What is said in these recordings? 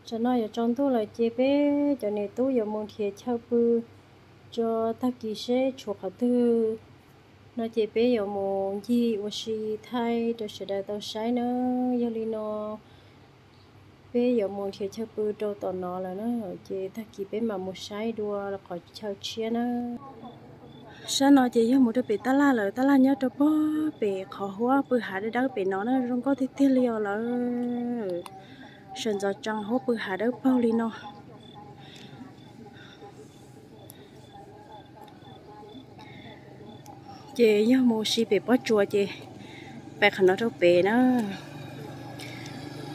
Tsam no yuav tsaus ntuj lawm ces peb cov niam tub yuav mus nrhiav chaw pw tso tag kis seb tshuav qhov twg no ces peb yuav mus ncig ua si thaij rau sawv daws tau saib na. Yog li no peb yuav mus nrhiav chaw pw rau tom no lawm na, ces tag kis peb mam mus saib dua qhov chaw tshiab na. Sab no ces yog mus rau pem tab laj lawm, tab laj nyob rau pog pem qhov huab pw hav dawb dawb pem no na, zoo nkauj tiag tiag li os lawm. Sawv ntxov tsees huab pw hav dawb paug li no. Ces yog mus si pem pob tsuas ces pais qhov no rau pem na.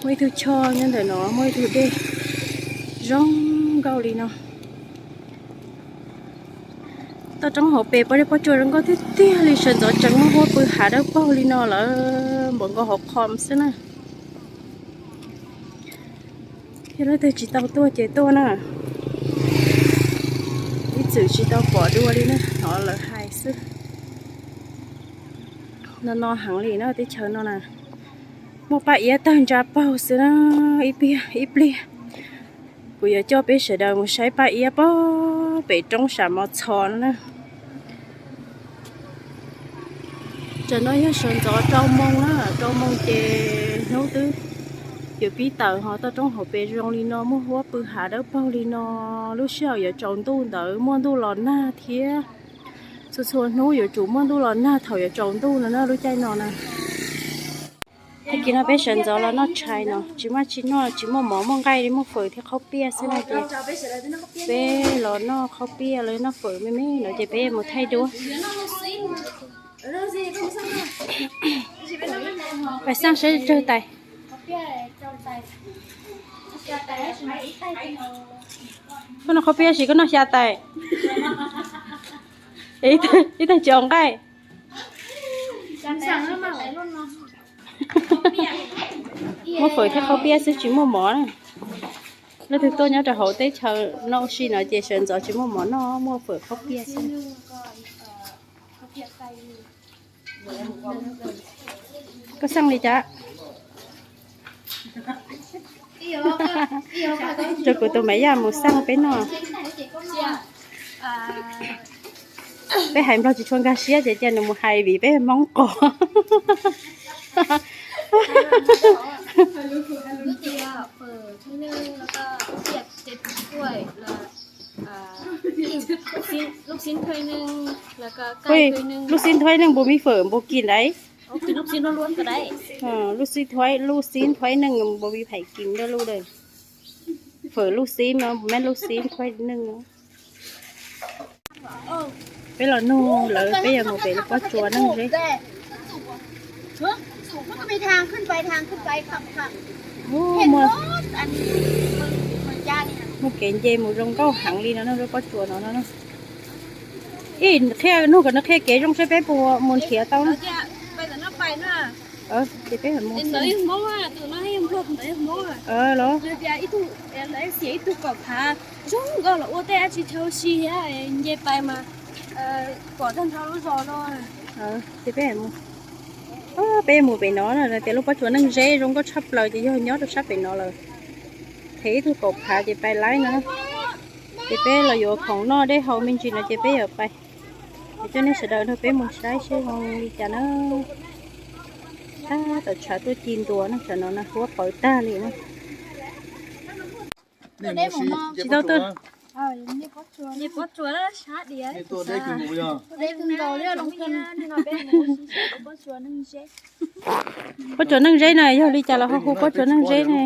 Muaj ib tug choj nyob ntawm no, muaj ib tug dej zoo nkauj li no. Toj roob hauv pes pov dej pob tsuas zoo nkauj tiag tiag li, sawv ntxov tsees muaj huab pw hav dawb paug li no lawm, npaum nkaus hauv qhom xwb na. Yog leej twg tsis tau tuaj ces tuaj na, ib txwm tsis tau pom dua li na, hnov lawv hais xwb. No no heev li na, teb chaws no na, muaj paj iab tawg ntsa paug xwb na. Ib pliag ib pliag kuv yuav coj peb sawv daws mus saib paj iab pog pem roob sam mos txhos no na. Tsam no yog sawv ntxov rau moos na, rau moos ces hnub twb yuav pib tawm ho toj roob hauv pes zoo li no, muaj huab pw hav dawb paug li no. Lub sij hawm yuav tsaus ntuj ntawd muaj ntuj los nag thiab. Txhua txhua hnub yuav tsum muaj ntuj los nag thaum yuav tsaus ntuj no na, lub caij no na. Tag kis no peb sawv ntxov los noj tshais no, tsis muaj tsis noj, tsis muaj mov muaj nqaij li, muaj fawm thiab qhaub piaj xwb no ces peb los noj qhaub piaj los noj fawm me me no ces peb mus thaij duab. Pais xaj saib tsawg tais. Koj noj qhaub piaj sis koj noj xya tais? Ib tag tsis ua nqaij. Muaj fawm thiab qhaub piaj xwb tsis muaj mov na. Leej twg tuaj nyob rau hauv teb chaws no ua si no ces sawv ntxov tsis muaj mov noj, muaj fawm qhaub piaj xwb. Koj xaj li cas? Rau kuv tus maiv yaj mus xaj peb noj. Peb hais Nplog tsis tshua nkag siab ces cia nws mus hais vim peb Hmoob qos. Lub xib thuaib neej npua mib fawm npua kis ntawd. Lub xib thuaib, lub xib thuaib neej npua mib phaim kis nrog lub dawm. Fawm lub xib no, meb lub xib thuaib neej no. Peb los nug lawv peb yuav mus pem lub pob tsuas neej zeb. Muaj kev nce mus zoo nkauj heev li no na, lub pob tsuas no no. Ib qhia nug kom nws qhia kev zoo seb peb puas mus nrhiav tau na. Ces peb los. Ib tug kaum phav zoo nkauj los ua tej dab tsi chaw si thiab nce pais mas pom tag nrho lub zos no. Ces peb, peb mus pem no na, tias lub pob tsuas neej zeb zoo nkauj tshaj plaws ces yog nyob rau sab pem no lawm. Them ib tug kaum phav ces pais laib no. Ces peb los yuav khoom noj dej haus me ntsis no ces peb yuav pais. Ces coj nej sawv daws nrog peb mus saib seb zoo li cas na. Tab tom tshav tuaj ci ntua na, tsam no na huab pawv tag li na. Tsis tau twg. Pob tsuas neej zeb na, yog li cas los ho hu pob tsuas neej zeb ne?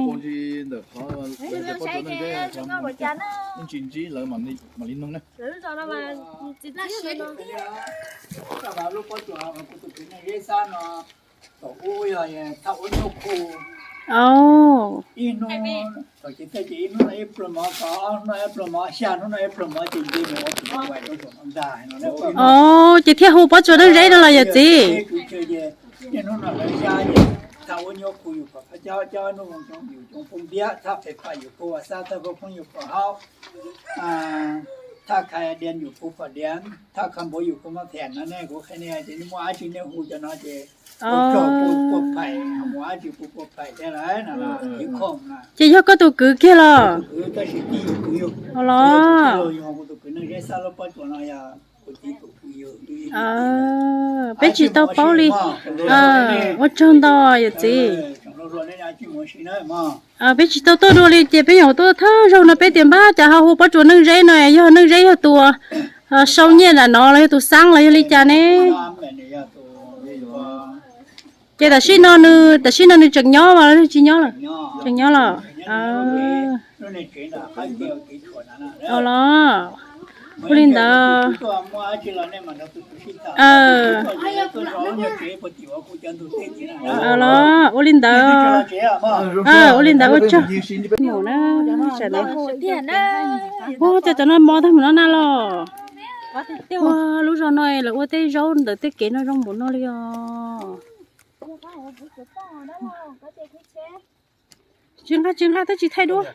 Ces thiaj hu pob tsuas neej zeb no los yog txiv? Thaj kha diav yus kuv pom diav, thaj kha npav yus kuv maj them no ne, kuv qhia nej ces nej muaj dab tsi nej hu cov no ces kuv tso kuv puag phais, muaj dab tsi kuv puag phais thiab lawm no, ib khoom na. Ces yog koj tus kwv kiag los? Tab sis tij yus kwv yus. Los kuv tus kwv neej zeb xab lub pob tsuas no yog kuv tij tus kwv yus. Peb tsis tau paub li. Ua tsaug ntau yawm txiv. Peb tsis tau tuaj dua li ces peb nyuam tuaj thawj zaug no peb tias npab cas ho hu pob tsuas neej zeb no, yog neej zeb yog tus sau nyiaj nram no los yog tus xab los yog li cas ne? Ces tam sim no nws, tam sim no nws tseem nyob mas los tsis nyob lawm? Tseem nyob los? Los ua li ntawd. Los ua li ntawd. Ua li ntawd ua tsaug. Mus na, ua cas cov no mos tag mus no na los. Ua lub zos no lawv ua tej zaub ntawm tej kev no zoo npaum no li os. Tsis nqa, tsis nqa, twb tsis thaij duab.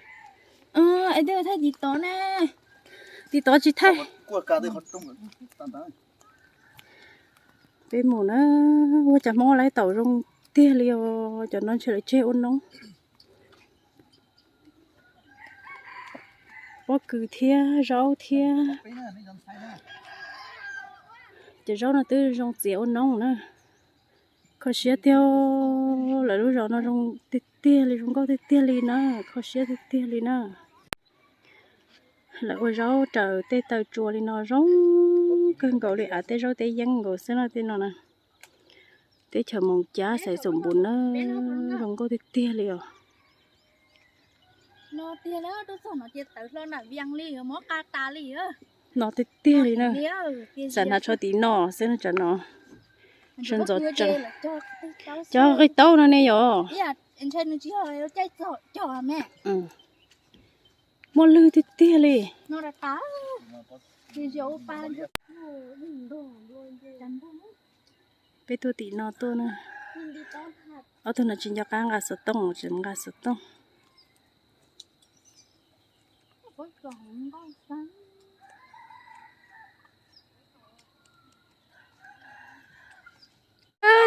Thaij tim tod ne. Tim tod tsis thaij. Peb mus na, ua cas Hmoob laib taum zoo tiag li os, cov no ntshe lawv tseg ua noob. Pob kws thiab zaub thiab. Cov zaub no twb zoo txias ua noob na. Kho siab tiag, lawv lub zos no zoo tiag tiag li, zoo nkauj tiag tiag li na, kho siab tiag tiag li na. Lawv ua zaub raws tej taw tsua li no zoo kawg nkaus li, av tej zaub tej yeeb nkaus xwb no tej no na. Teb chaws Moos Cab xaiv xum npus na, zoo nkauj tiag tiag li os. No tiag tiag li na. Xav hnav tsho tim no xwb no, tsam no sawv ntxov tsees. Cov qe taub no ne yom? Muaj lwg tiag tiag li. Peb tuaj tim no tuaj na. Ob tug no tsis nco qab nqa xov tooj, tsis nqa xov tooj.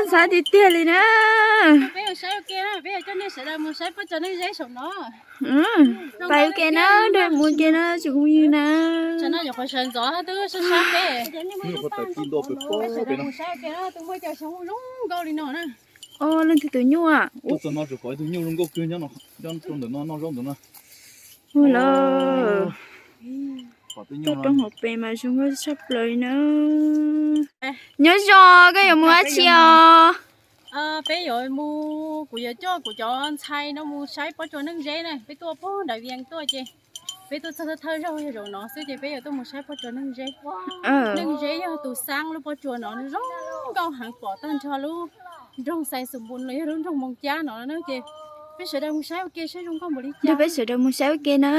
Ntxhab tiag tiag li na. Peb yuav saib ua ke na, peb yuav coj nej sawv daws mus saib pob tsuas neej zeb saum no. Pais ua ke na, dai mus ua ke na tsoom phooj ywg na. Tam no nyuam qhuav sawv ntxov twb sab sab peb. Mus saib ua ke na, tus muaj cov xyoob zoo nkauj li no na. Leej twg tus nyuj? Tuaj txog no tsuas pom ib tug nyuj zoo nkauj kawg nyob rau ntawm no noj zaub ntawm no. Ua lawm. Tuaj rau hauv pes mas zoo nkauj tshaj plaws li na. Nyob zoo, koj yuav mus dab tsi os? Peb yuav mus, kuv yuav coj kuv cov ntxhais no mus saib pob tsuas neej zeb na. Peb tuaj puag nram Vias tuaj ces peb tuaj txog thawj zaug yog zaum no xwb ces peb yuav tuaj mus saib pob tsuas neej zeb. Neej zeb yog tus xab lub pob tsuas no, zoo nkauj heev, pom tag nrho lub nroog Xais Xus Npus los yog lub nroog Moos Cab no na ces peb sawv daws mus saib ua ke seb zoo nkauj npaum li cas. Peb sawv daws mus saib ua ke na.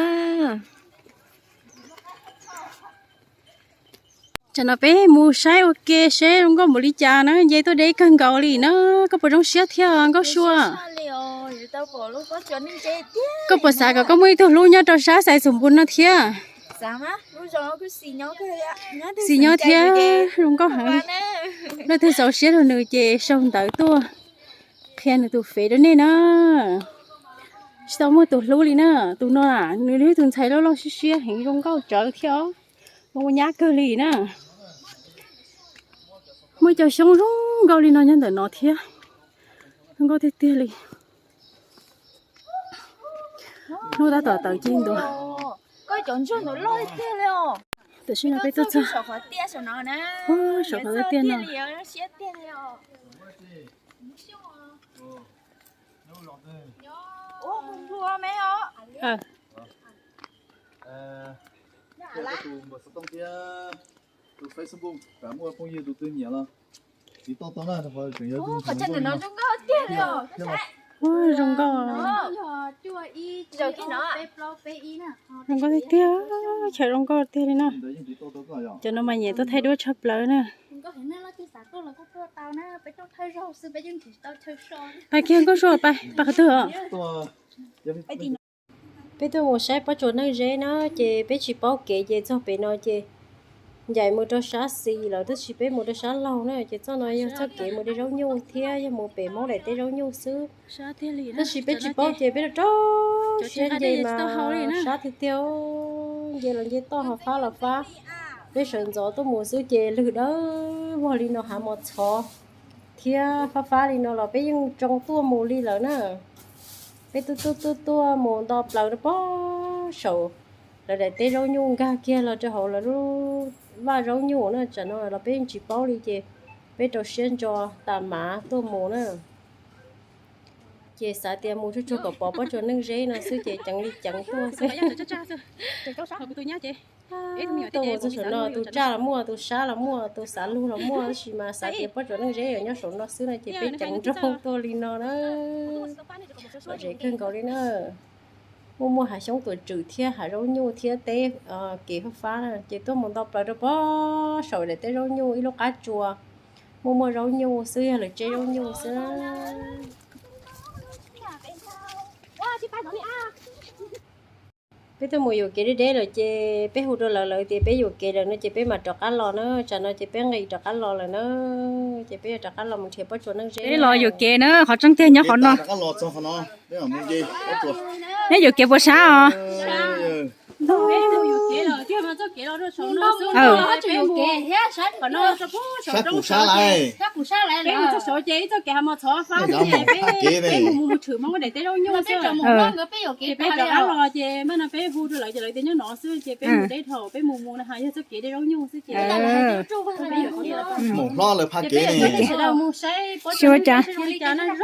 Tsam no peb mus saib ua ke seb zoo nkauj npaum li cas na, nce tuaj deb kawg nkaus li na. Koj puas zoo siab thiab nkauj Sua? Koj puas xav kom koj muaj ib tug hlub nyob rau sab Xais Xus Npus no thiab? Xis nyob thiab, zoo nkauj heev li. Leej twg xav ua siab rau nws ces sau ntawv tuaj qhia nws tus fev rau nej na. Tsis tau muaj tus hlub li na, tus no nws yog tus ntxhais loj loj siab siab heev, zoo nkauj tsawv thiab os, zoo ua nyab kawg li na. Muaj cov xyoob zoo nkauj li no nyob ntawm no thiab, zoo nkauj tiag tiag li. Hnub tab tom tawm cig ntua. Tam sim no peb tuaj txog saum qhov tiaj no. Tus Facebook muaj phooj ywg tus twg nyiam los tiv tauj tau na, qhov tseem yog zoo nkauj. Zoo nkauj tiag tiag, chaw zoo nkauj tiag li na. Cov no mas nyiam tuaj thaij duab tshaj plaws na. Pais kiag nkauj Sua, pais, pais qhov twg os? Peb tuaj mus saib pob tsuas neej zeb na, ces peb tsis paub kev ces txog pem no ces ncaim mus rau sab xis lawm, tab sis peb mus rau sab laug na, ces txoj no yog txoj kev mus de zaub nyuj thiab yog mus pem Hmoob daim teb zaub nyuj xwb. Tab sis peb tsis paub ces peb rau rau siab nce mas sab tiag tiag, nce los nce toj ho fab los fab. Peb sawv ntxov tuaj mus xwb ces lwg dawb vog li no hav mos txhov thiab fab fab li no los peb yeej tsoo tuaj mus li lawm na. Peb tuaj tuaj tuaj tuaj mus nto plaws rau pog saum lawv daim teb zaub nyuj nkag kiag los rau hauv lawv lub vaj zaub nyuj na, tsam no los peb yeej tsis paub li ces peb rau siab ntso tas mav tuaj mus na. Ces xav tias mus tsuag tsuag kom pom pob tsuas neej zeb no xwb ces ceev li ceev tuaj xwb. Tuaj mus txog saum no tus tsaj los muaj, tus sab los muaj, tus xav lug los muaj, tab sis mas xav tias pob tsuas neej zeb yuav nyob saum no xwb no ces peb ceev nrooj tuaj li no na. Lom zem kawg nkaus li na. Muaj muaj hav xyoob tuam tswm thiab hav zaub nyuj thiab teb kev fab fab na, ces tuaj mus nto plaws rau pog saum daim teb zaub nyuj ib lub qab tsua. Muaj muaj zaub nyuj xwb, yog lawv tseb zaub nyuj xwb. Peb tuaj mus yuam kev deb deb lawm ces peb hu rau lawv, lawv tias peb yuam kev lawm no ces peb mam rov qab los na, tsam no ces peb nqis rov qab los lawm na, ces peb yuav rov qab los mus nrhiav pob tsuas neej zeb. Peb los yuam kev na, qhov tseeb tiag nyob qhov no. Neb yuam kev puas sab os? Mus hlob lawv phaj kev ne. Xyov ua cas,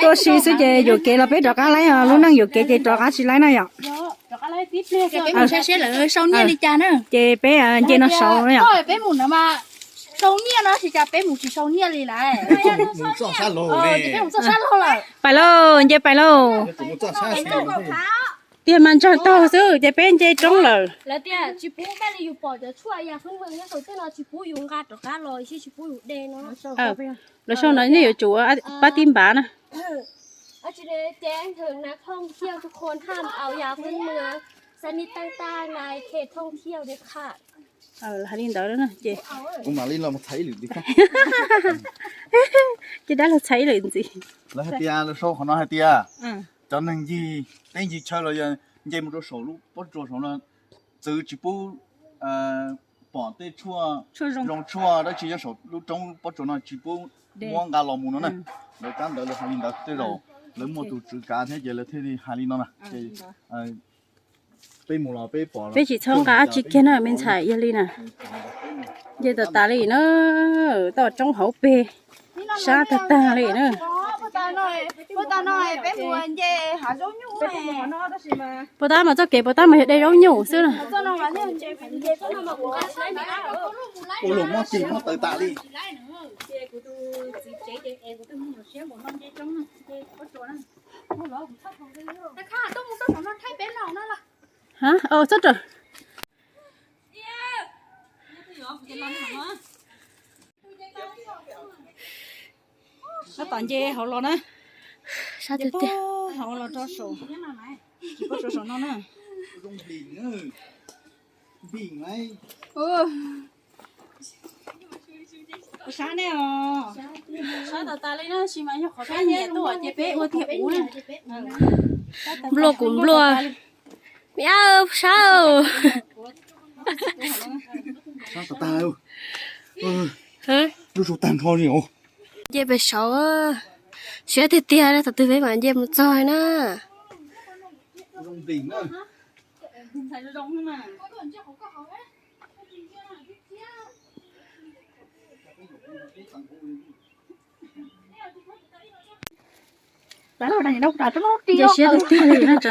tuaj si xwb ces yuam kev los peb rov qab laib os, lub neej yuam kev ces rov qab tsis laib na yom. Ces peb nce no saud na yom. Peb mus no mas sau nyiaj no tsis cas peb mus tsis sau nyiaj li lawm. Peb mus txoj sab laug lawm. Pais lauj, nce pais lauj. Tiag mas ntsag taug xwb ces peb nce roob lawm. Lawv tias tsis pub, peb li yus pom cov tshuaj ya fwb mws nyob saum tej no tsis pub yus nqa rov qab los, tsis pub yus de no. Lawv sau no nej yuav tsum pab tib npav na. ท่องเที่ยวทุกคนห้ามเอายาขึ้นเมืองนะ sanitizerในเขตท่องเที่ยวเด็ดขาด Hais li ntawd ces kuv mam li los txhais ib lwm ntxiv. Ces dab laug txhais ib lwm ntxiv. Lawv hais tias, lawv sau qhov no hais tias cov neeg ncig teb ncig chaw los yog nce mus rau saum lub pob tsuas saum no txwv tsis pub pom tej tshuaj zoo tshuaj dab tsi nyob saum lub roob pob tsuas no tsis pub muab nqa los mus no na. Lawv tab ntawd lawv hais li ntawd tej zaum lawv muaj tus tswv kav thiab ces lawv thiaj li hais li no na. Ces peb mus los peb pom, peb tsis txhob nqa dab tsi kiag na me ntxhais, yog li na. Nce tas tas li na, toj roob hauv pes sab tag tag li na. Puas tab mas txoj kev puas tab mas yog de zaub nyuj xwb na. Ua luam mob tig mob taw tas li. Txhob rawm. Tab tom nce hauv los na. Sab tiag tiag. Hauv los rau saum, tsis pub rau saum no na. Sab ne os. Sab tas tas li na, sis mas yog qhov sab nyiam tuaj ces peb ua tiag ua na. Npluaj kuv npluaj. Sab tas tas. Lub zog tag nrho li os. Nce pem saud, siab tiag tiag, thaum twg peb mam nce mus txog na. Nce siab tiag tiag li na, nce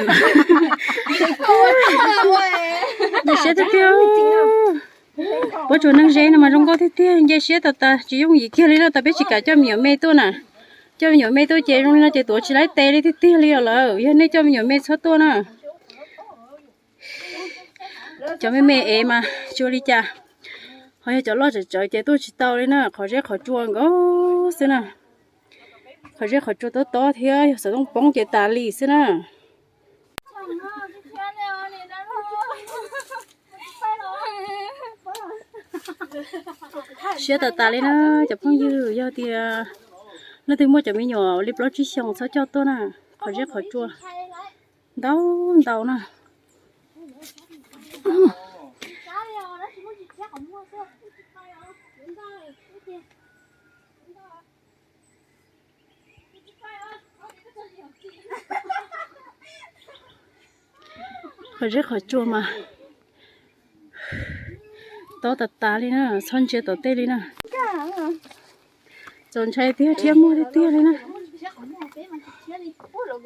siab tiag tiag. Pob tsuas neeg ze no mas zoo nkauj tiag tiag, nce siab tas tas tsis yooj yim kiag li no, tas peb tsis kam coj me nyuam me tuaj na. Coj me nyuam me tuaj ces zoo li no ces tuav tsis laib tes li tiag tiag li os lawm, yog nej coj me nyuam me txhob tuaj na. Cov me me ev mas tsis ua li cas, ho yog cov loj tsawv tsawv ces tuaj tsis tau li na, qhov zeb qhov tsua nkaus xwb na. Qhov zeb qhov tsua tob tob thiab yog xov tooj poob ces tas li xwb na. Siab tas tas li na cov phooj ywg, yog tias leej twg muaj cov me nyuam li plaub tsib xyoos txhob coj tuaj na, qhov zeb qhov tsua ntau ntau na. Qhov zeb qhov tsua mas tob tas tas li na, txhob ntsia tom tej li na. Txaus ntshai tiag, rhiab muag tiag tiag li na. Qhov lawv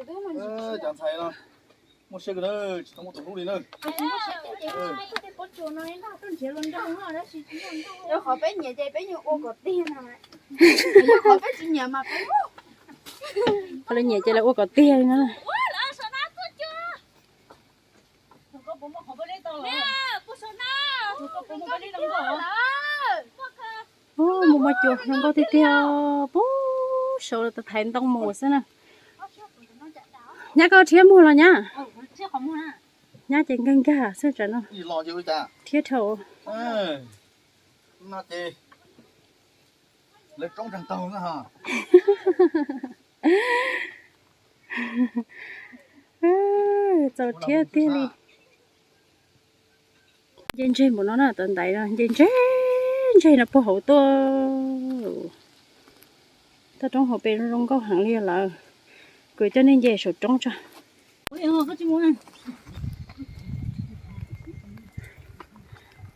nyiam ces lawv ua kom tiag li na. Mus muaj cua zoo nkauj tiag tiag, puag saud thaiv ntoo mus xwb na. Nyab, koj rhiab muag los nyab? Nyab ces nkag nkag xwb tsam no. Rhiab dhau. Txaus rhiab tiag li. Nce ntseg npaum no na, tau ntaiv no nce ntseg ntseg no puag hauv tuaj. Toj roob hauv pes zoo nkauj heev li lawm. Kuv coj nej nce saum roob tso.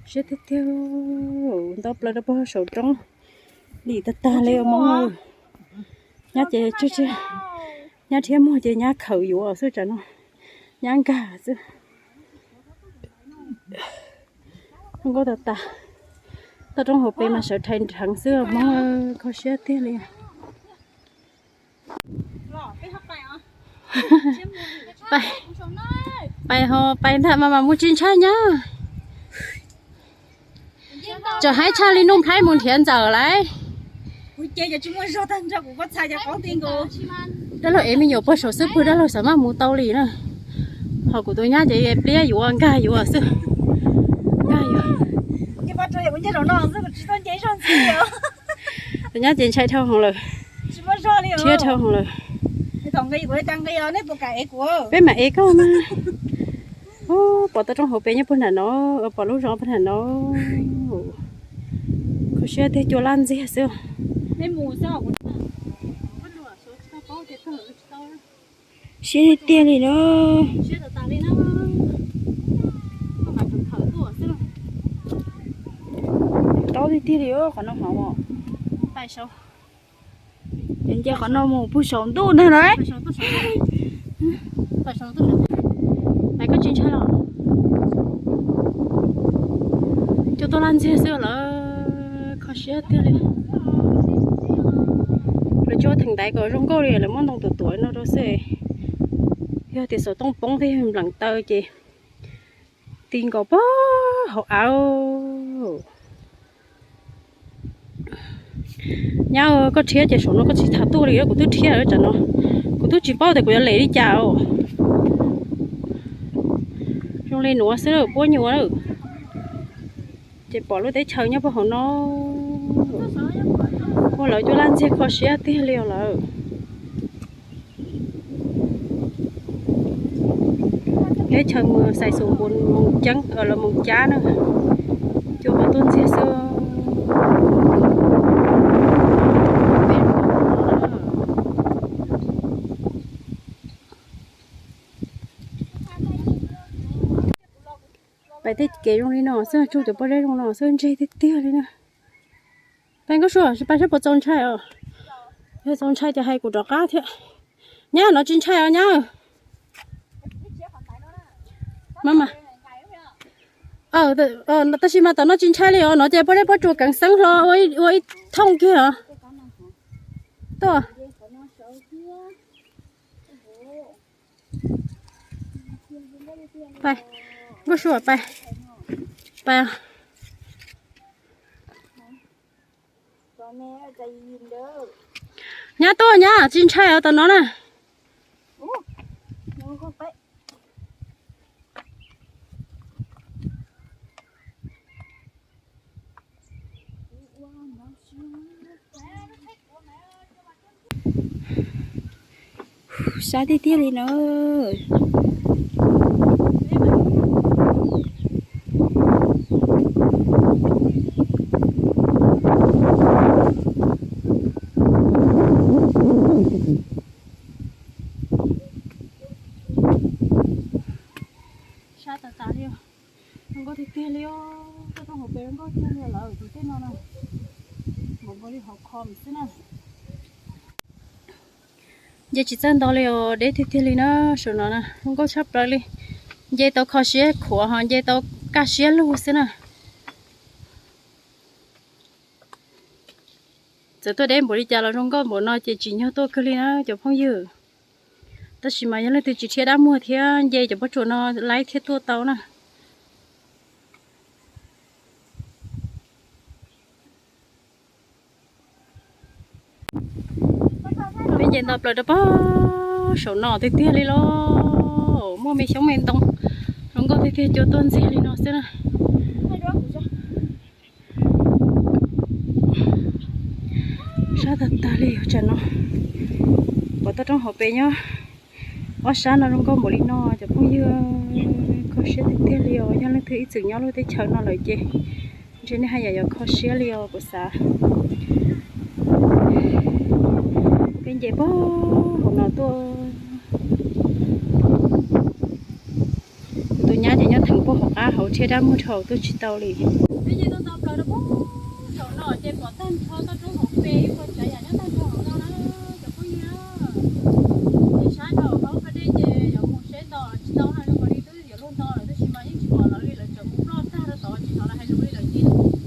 Siab tiag tiag, nto plaws rau puag saum roob. Lim tag tag li os Hmoob. Nyab ces, nyab rhiab muag ces nyab khaws yuav xwb tsam no. Nyab nkag xwb. Zoo nkauj tas tas. Toj roob hauv pes mas sawv rhais nrheev xwb Hmoob, kho siab tiag li. Pais ho pais ntag mas mam mus tsis ntshai nyab. Tseem haib tshaj li Nuj Nplhaib mus nrhiav ntxawm lauj. Dab laug ev me nyuam puag saum xwb pwg dab laug xav maj mus tau li na. Ho kuv tus nyab ces pliab yuav nkag yuav xwb. Nkag yuav. Tus nyab ces ntshai dhau hwv lawm. Rhiab dhau hwv lawm. Peb mam ev koj mas. Pom toj roob hauv pes nyob puag nram no, pom lub zos puag nram no. Kho siab tiag, cua laj ntxiag xwb. Siab tiag tiag li na. Tob tiag tiag li qhov no hov. Nce qhov no mus puag saum ntuj ntag lauj. Koj tsis ntshai los? Cua tuaj laj ntxiag xwb lawm, kho siab tiag li. Lawv cua theem ntaiv kom zoo nkauj li lawv muab ntoo tuam tuam no rau xwb. Yog tias xov tooj poob thiab npleem taw ces ti nkaus puag hauv av. Nyab, koj rhiab ces saum no koj tsis tham tuaj li, kuv twb rhiab tsam no. Kuv twb tsis paub tias kuv yuav lem li cas os. Zoo li nuav xwb puab nyuas lawm. Ces pom lub teb chaws nyob puag hauv no. Ua lawv cua laj ntxiag kho siab tiag li os lawm. Teb chaws mus xais xus npus mus ceeb los mus cab na. Cua mas tuaj ntxiag xwb. Pais tej kev zoo li no xwb, tsuj cov pob zeb zoo no xwb, ntseg tiag tiag li na. Pais Nkauj Sua, pais saib puas txaus ntshai os. Yog txaus ntshai ces hais kuv rov qab thiab. Nyab, no tsis ntshai os nyab. Mas mas, tab sis mas tom no tsis ntshai li os, no ces pob zeb pob tsuas keev xeeb hlo ua ib thooj kiag os. Tuaj. Pais, Nkauj Sua pais. Pais. Nyab tuaj nyab, tsis ntshai os tom no na. Sab tiag tiag li na. Sab tas tas li os. Zoo nkauj tiag tiag li os. Toj roob hauv pes zoo nkauj tiag li lawm tus tej no na. Npaum nkaus li hauv kho xwb na. Nce tsis txawj nto li os, deb tiag tiag li na. Saum no na zoo nkauj tshaj plaws li. Nce tau kho siab khuav ho nce tau kaj siab lug xwb na. Txawm tuaj deb npaum li cas los zoo nkauj npaum no ces tsim nyog tuaj kawg li na cov phooj ywg. Tab sis mas yog leej twg tsis rhiab dab muag thiab nce cov pob tsuas no laib thiaj tuaj tau na. Peb nce nto plaws rau pog saum no tiag tiag li los muaj me xyoob me ntoo zoo nkauj tiag tiag cua tuaj ntxiag li no xwb na. Sab tag tag li os tsam no. Pom toj roob hauv pes nyob ob sab no zoo nkauj npaum li no cov phooj ywg, kho siab tiag tiag li os. Yog leej twg ib txwm nyob lub teb chaws no lawm ces ntshe nej haj yam yuav kho siab li os kuv xav. Peb nce pog hauv no tuaj. Kuv tus nyab ces nyob theem pog hauv qab hauv rhiab dab muag dhau tuaj tsis tau li. Peb nce tau nto plaws rau pog saum no ces pom tag nrho toj roob hauv pes ib qho tsav yam nyob tag nrho hauv no na cov phooj ywg. Ces sab nrho hauv qab dej ces yuav mus saib nto tsis tau na, zoo nkaus li twb yuav luag nto lawm tab sis mas yeej tsis pom lawv li, lawv tseem mus ploj tag rau tod tsis hnov lawv hais lus li lawm ces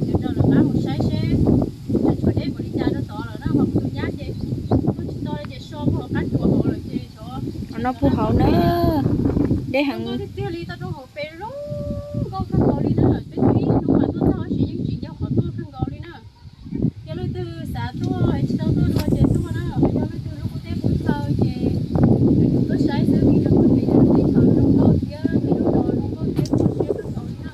yuav raws lawv qab mus saib seb tsam tshuav deb npaum li cas rau tod lawm na. Ho kuv tus nyab ces tuaj tsis tau li ces so pog hauv qab tsuas hauv lawm ces xyov no puag hauv na. Deb heev tiag tiag li, toj roob hauv pes zoo nkauj kawg nkaus li na. Peb tuaj ib hnub mas tuaj txog tab sis yeej tsis nco qhov tuaj kawg nkaus li na. Yog leej twg xav tuaj es tsis tau tuaj dua ces tuaj na, yog leej twg lub qub teb qub chaw ces yuav tsum tuaj saib xwb vim rau qhov ces yog lub teb chaws zoo nkauj thiab nws lub zos zoo nkauj thiab kho siab kawg nkaus li na.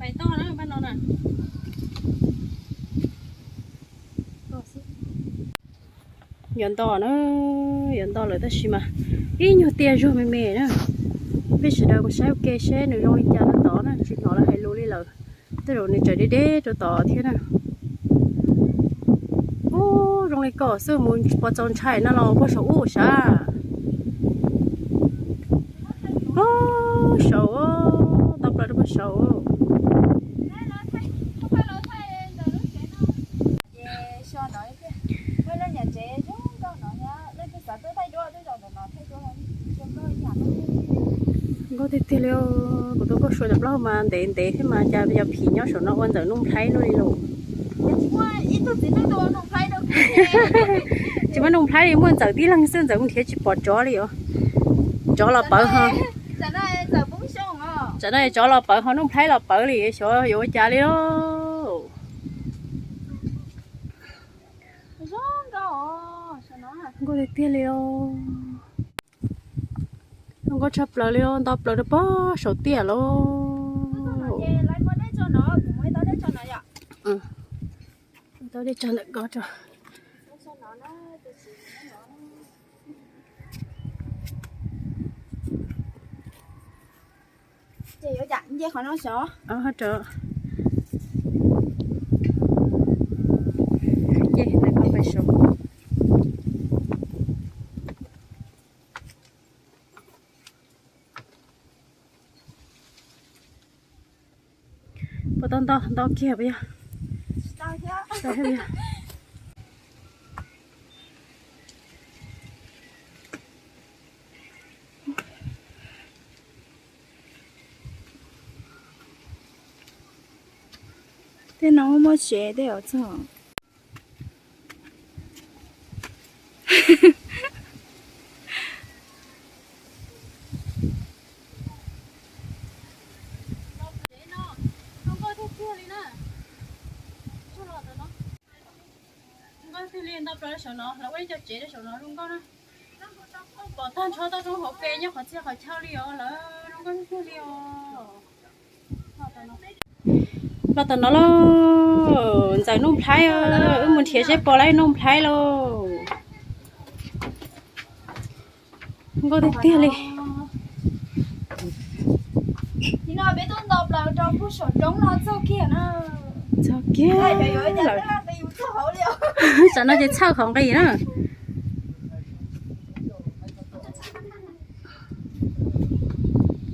Pais toj na, pab no na. Yuav nto na, yuav nto lawm tab sis mas ib nyuag tiaj zuag me me na. Peb sawv daws mus saib ua ke seb nws zoo li cas rau tod na, tsis hnov lawv hais lus li lawm. Tej zaum nws tseem deb deb rau tod thiab na. Ub, zoo li ko xwb mus puas txaus ntshai no los puag saum ub sav. Puag saum, tau plaws rau puag saum. Nkauj tiag tiag li, kuv tus nkauj sua cov plaub mas ntev ntev thiab mas cas yog phim nyob saum no ua ntxawm nuj nplhaib luaj li los. Tsis muaj nuj nplhaib li, muaj ntxawm tib leeg xwb, ntxawm mus nrhiav tsis pom tsov li os. Tsov los pawv ho. Tsam no tsov los pawv ho nuj nplhaib los pawv li, xyov yuav ua cas li os. Nkauj tiag tiag li os. Zoo nkauj tshaj plaws li os, nto plaws rau pog saum tiaj lauj. Tau dej tso ntawm ko tso. Ces yuav cas nce qhov no sov. Nce ntawm ko pais saud. Puas tau nto, nto kiag puas yog? Tej no muaj tsev tej os txog. Nkauj tiag li, nto plaws saum no, lawv ua ib co tsev rau saum no zoo nkauj na. Pom tag nrho toj roob hauv pes nyob qhov txhia qhov chaw li os, lawv zoo nkauj tiag tiag li os. Los tom no lauj, Ntxawm Nuj Nplhaib, wb mus nrhiav seb pom lawm Nuj Nplhaib lauj. Nkauj tiag tiag li. Txog kiag lawm. Tam no ces txhawj qhov nqis na.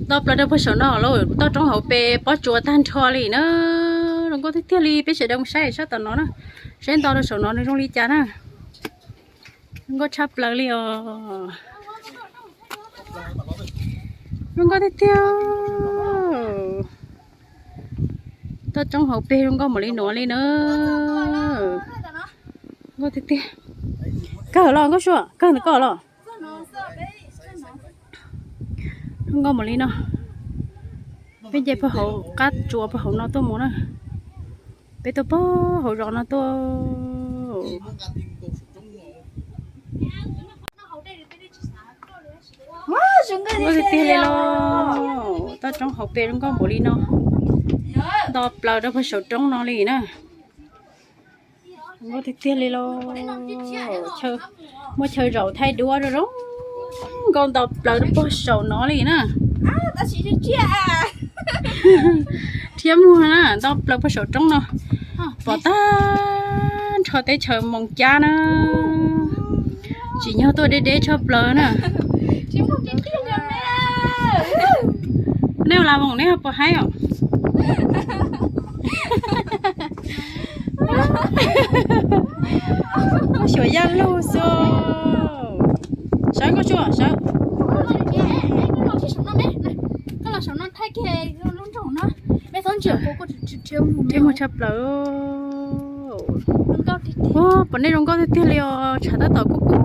Nto plaws rau puag saum no lauj, toj roob hauv pes pob tsuas tag nrho li na. Zoo nkauj tiag tiag li, peb sawv daws mus saib sab tom no na. Saib nto rau saum no nws zoo li cas na. Zoo nkauj tshaj plaws li os. Zoo nkauj tiag tiag. Toj roob hauv pes zoo nkauj npaum li no li na. Zoo nkauj tiag tiag. Kawg los Nkauj Sua, kawg ntawm koj los. Zoo nkauj npaum li no. Peb nce puag hauv qab tsuas puag hauv no tuaj mus na. Peb tuaj puag hauv zos no tuaj. Zoo nkauj tiag tiag li lauj. Toj roob hauv pes zoo nkauj npaum li no. Nto plaws rau puag saum roob no li na. Zoo nkauj tiag tiag li lauj. Muaj chaw zaum thaij duab zoo zoo nkauj nto plaws rau puag saum no li na. Rhiab muag na, nto plaws puag saum roob no. Pom tag nrho teb chaws Moos Cab na. Tsim nyog tuaj deb deb tshaj plaws na. Nej ua las voos neb ho puas haib os? Xyuas Yaj Lug xwb. Sawv Nkauj Sua sawv. Rhiab muag tshaj plaws. Ua, pom nej zoo nkauj tiag tiag li os, tshav tab tom kub kub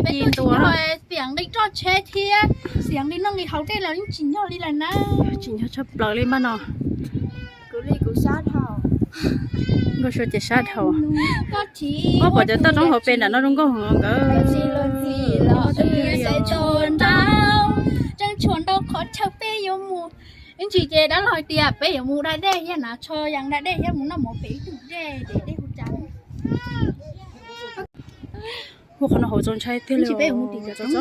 ci ntua na. Xiam nqi roj tsheb thiab xiam nqi noj nqi haus dej los yeej tsim nyog li lawm na. Tsim nyog tshaj plaws li npaj no. Nkauj Sua ces sab dhau. Ua, pom cov toj roob hauv pes nram no zoo nkauj heev nkawd. Tseem tshuav ntau qhov chaw peb yuav mus. Ib ntsis ces dab laug hais tias peb yuav mus da dej thiab na, tsho yees da dej thiab mus noj mov pem ib tug dej, dej dej hu cas. Ua, qhov no hauv txaus ntshai tiag li, txaus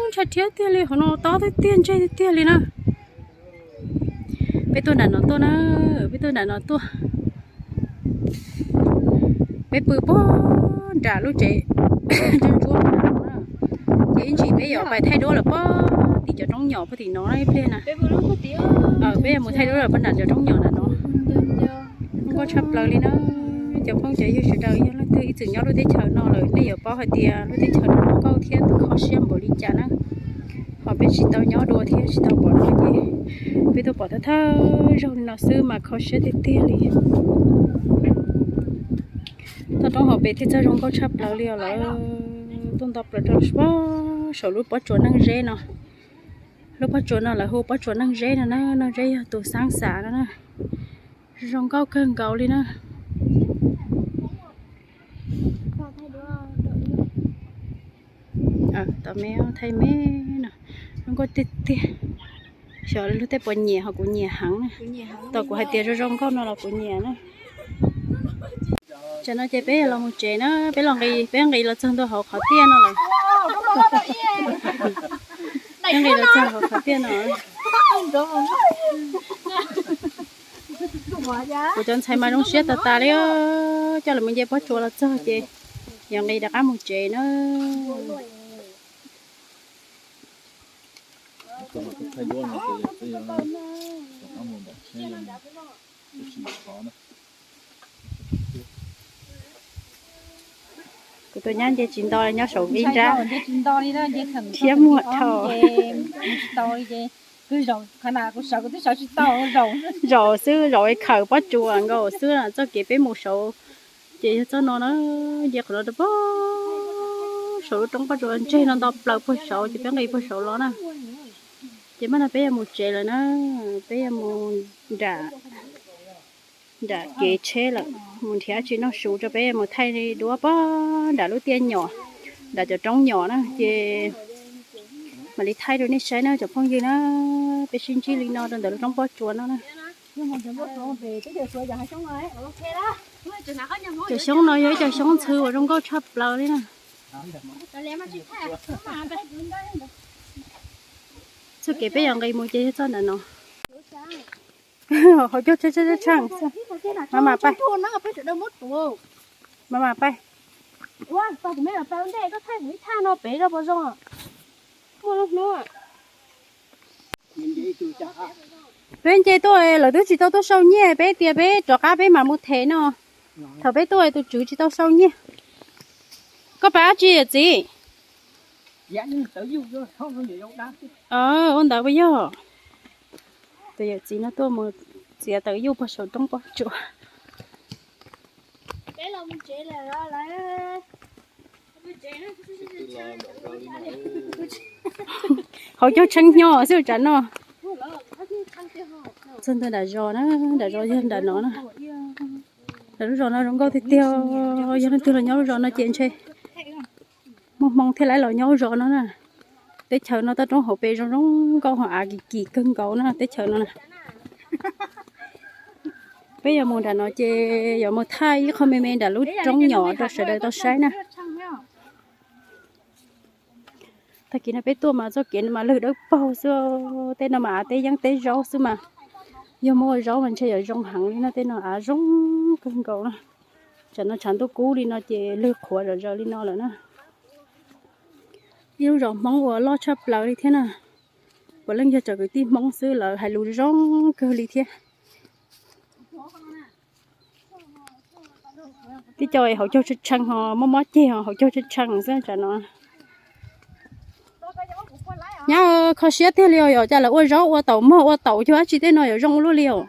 ntshai thiab tiag li, qhov no tob tiag tiag ntseg tiag tiag li na. Peb tuaj nram no tuaj na, peb tuaj nram no tuaj. Peb pw puag nram lub tsev ntsuab ntsuab na, ces ib ntsis peb yuav pais thaij duab lawm puag tim cov roob nyom puag tim no ib pliag na. Peb yuav mus thaij duab lawm puag nram cov roob nyom nram no. Zoo nkauj tshaj plaws li na. Cov phooj cov ywg sawv daws, yog leej twg ib txwm nyob lub teb chaws no lawm nej yuav paub hais tias lub teb chaws no zoo nkauj thiab kho siab npaum li cas na. Ho peb tsis tau nyob dua thiab tsis tau pom no ces peb tuaj pom thawj thawj zaug li no xwb mas kho siab tiag tiag li. Toj roob hauv pes thiaj txawj zoo nkauj tshaj plaws li os lawm. Tuaj nto plaws rau saum lub pob tsuas Neej Zeb no. Lub pob tsuas no lawv hu pob tsuas Neej Zeb no na, Neej Zeb yog tus xaab xav no na. Zoo nkauj kawg nkaus li na. Tom me thaij me no, zoo nkauj tiag tiag. Xyov luag tej puas nyiam, ho kuv nyiam heev na. Tom kuv hais tias zoo zoo nkauj no los kuv nyiam na. Tsam no ces peb los mus tsev na, peb los nqis, peb nqis los txog ntua hauv qhov tiaj no lawm. Peb nqis los txog hauv qhov tiaj no. Kuv cov ntxhais mas zoo siab tas tas li, coj lawv mus nce pob tsuas los txog ces yog nqis rov qab mus tsev na. Kuv tus nyab nce tsis nto li, nyob saum vib nrab, thiab muag dhau. Zaum xwb, zaum khaws pob tsuas nkaus xwb, txoj kev peb mus saud ces yog txoj no na, nce qhov no rau puag saud lub roob pob tsuas ntseg no nto plaws puag saud ces peb nqis puag saud los na. Ces mas no peb yuav mus tsev lawm na, peb yuav mus nram, nram kev tsheb lawm, mus nrhiav tsis noj su rau peb mus thaij duab puag nram lub tiaj nyom. Nram cov roob nyom na ces mam li thaij rau nej saib na cov phooj ywg na. Peb sib ntsib li no rau ntawm lub roob pob tsuas no na. Cov xyoob no yog ib cov xyoob ntxhw uas zoo nkauj tshaj plaws li na. Txoj kev peb yuav nqis mus ces yog txoj nram no. Hauv caug tshee tshee. Mas mas pais. Mas mas pais. Peb nce tuaj lawv twb tsis tau tuaj sau nyiaj, peb tias peb rov qab peb mam mus them no. Thaum peb tuaj tus tswv tsis tau sau nyiaj. Koj pais dab tsi yawm txiv? Ua ntawd puas yog? Tus yawm txiv no tuaj mus txiav tawv yuj puag saum roob pob tsuas. Hauv caug tshee hnyo xwb tsam no. Txog ntawm nram zos na, nram zos yog nram no na. Lawv lub zos no zoo nkauj tiag tiag, yog leej twg los nyob lub zos no ces ntshe muaj hmoo thiaj li los nyob lub zos no na. Teb chaws no toj roob hauv pes zoo zoo nkauj ho av kim kim kawg nkaus na teb chaws no na. Peb yuav mus nram no ces yuav mus thaij ib qho me me nram lub roob nyom rau sawv daws tau saib na. Tag kis no peb tuaj mas txoj kev no mas lwg dawb paug xwb, tej no mas av teb yeeb teb zaub xwb mas. Yog muaj zaub mas ntshe yuav zoo heev li no, tej no av zoo kawg nkaus na. Tsam no tshav ntuj kub li no ces lwg qhuav zom zaws li no lawm na. Ib lub zos Hmoob uas loj tshaj plaws li thiab na. Puav leej yog cov kwv tij Hmoob xwb lawv hais lus zoo kawg li thiab. Tib co hauv caug tshee tshee ho mob mob ceg ho hauv caug tshee tshee xwb tsam no. Nyab kho siab tiag li os, yog cas lawv ua zaub ua taum mog ua taum cuag dab tsi tej no yuav zoo ua luaj li os.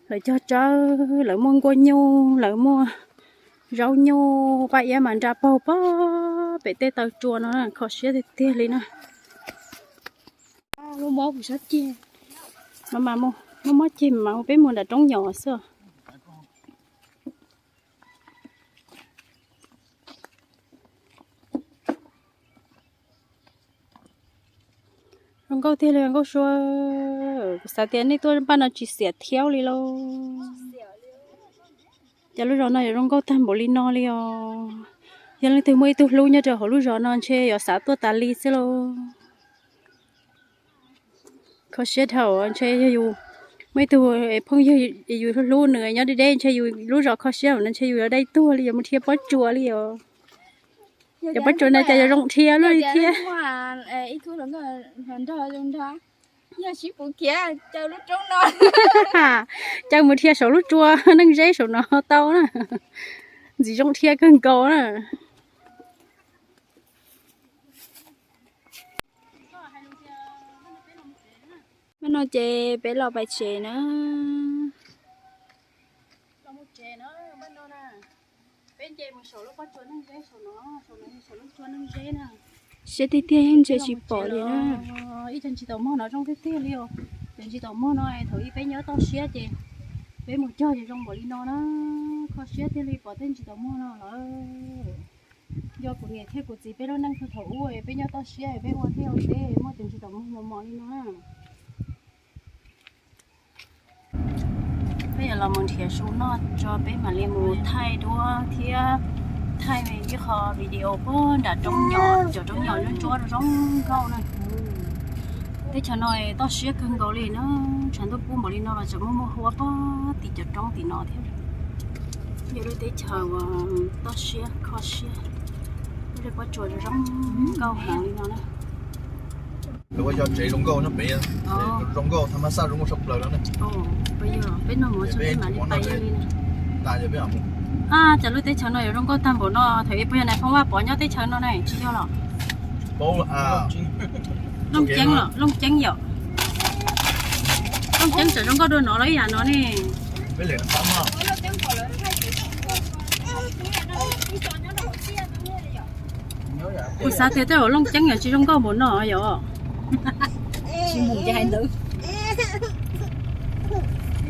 Lawv cog tsawb, lawv muaj nkuaj nyuj, lawv muaj zaub nyuj, paj iab mas nra paug pag pem tej taw tsua no, kho siab tiag tiag li na. Mob mob ceg mas peb mus nram roob nyom xwb. Zoo nkauj tiag li nkauj sua. Kuv xav tias nej tuaj npaj no tsis xiam thiab li lauj. Cas lub zos no yuav zoo nkauj tag npaum li no li os. Yog leej twg muaj ib tug hlub nyob rau hauv lub zos no ntshe yuav xav tuaj tas li xwb lauj. Kho siab dhau, ntshe yog yus muaj ib tug phooj ywg yus hlub nws nyob deb deb ntshe yus lub zos kho siab no ntshe yus yuav dai tuag li, yuav mus dhia pob tsuas li os. Cov pob tsuas no cas yuav zoo dhia luaj li thiab. Caw mus dhia saum lub tsua neej zeb saum no tau na. Ntxim zoo dhia kawg nkaus na. Hnub no ces peb los pais tsev na. Siab tiag tiag yeej ntsia tsis pom li na. Ib co ntsis taum mog no zoo tiag tiag li os. Cov ntsis taum mog no thaum ub peb nyob toj siab ces peb mus cog ces zoo npaum li no na. Kho siab tiag li pom tej ntsis taum mog no lawm. Yog kuv niam thiab kuv txiv peb lub neej thaum ub peb nyob toj siab peb ua liaj ua teb muaj cov ntsis taum mog mos mos li no na. Peb yuav los mus nrhiav su noj tso peb mam li mus thaij duab thiab thaij ib qho video puag nram roob nyom, cov roob nyom ntsuab ntsuab zoo nkauj na. Teb chaws no toj siab kawg nkaus li na, tshav ntuj kub npaum li no los tseem muaj muaj huab puag tim cov roob tim no thiab. Yog lub teb chaws uas toj siab kho siab, lub pob tsuas zoo nkauj heev li no na. Lawv ua cov tsev zoo nkauj nyob pem, zoo nkauj thaj mab xaj zoo nkauj tshaj plaws no ne. Peb noj mov tso peb mam li pais li. Cas lub teb chaws no yuav zoo nkauj tag npaum no, thaum ub puas yog nais phoo Vaj Pov nyob teb chaws no ne, tsis yog los? Looj Ceeb los, Looj Ceeb yom. Looj Ceeb tseem zoo nkauj dua no los ib yam no ne. Kuv xav tias tej zaum Looj Ceeb yog tsis zoo nkauj npaum no yom.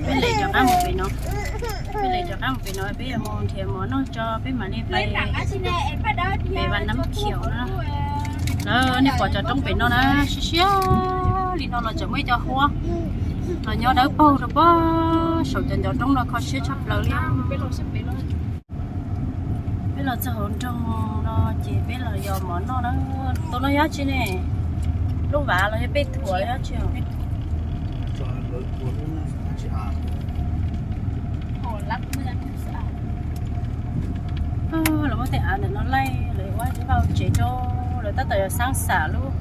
Peb lem rov qab mus pem no, peb lem rov qab mus pem no, peb yuav mus nrhiav mov noj tso peb mam li pais pem Vaj Nab Khiaum na. Lawv nej pom cov roob pem no na, siab siab li no los tseem muaj ib co huab los nyob dawb paug rau pob saum cov ncov roob no, kho siab tshaj plaws li. Peb los txog hauv nroog no ces peb los yos mov noj na. Tus no yog tsi ne? Lub vav los yog peb thuam yog tsi? Lawv muab tej av ntawm no laij lawv ua ib vaj tsev rau, lawv tab tom yos xaab xam lub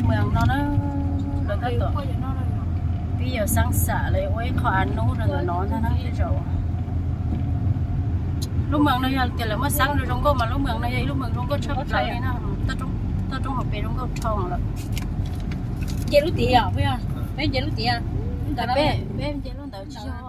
moos no na. Lawv tab tom pib yos xaab xam lawv ua ib qho av nub rau ntawm no ntag na tej zaum. Lub moos no yog tias lawv muab xaab zoo nkauj mas lub moos no yog ib lub moos zoo nkauj tshaj plaws li na. Toj roob hauv pes zoo nkauj dhau lawm. Nce lub tid os, peb nce lub tid. Peb nce lub ntawd tsis yog.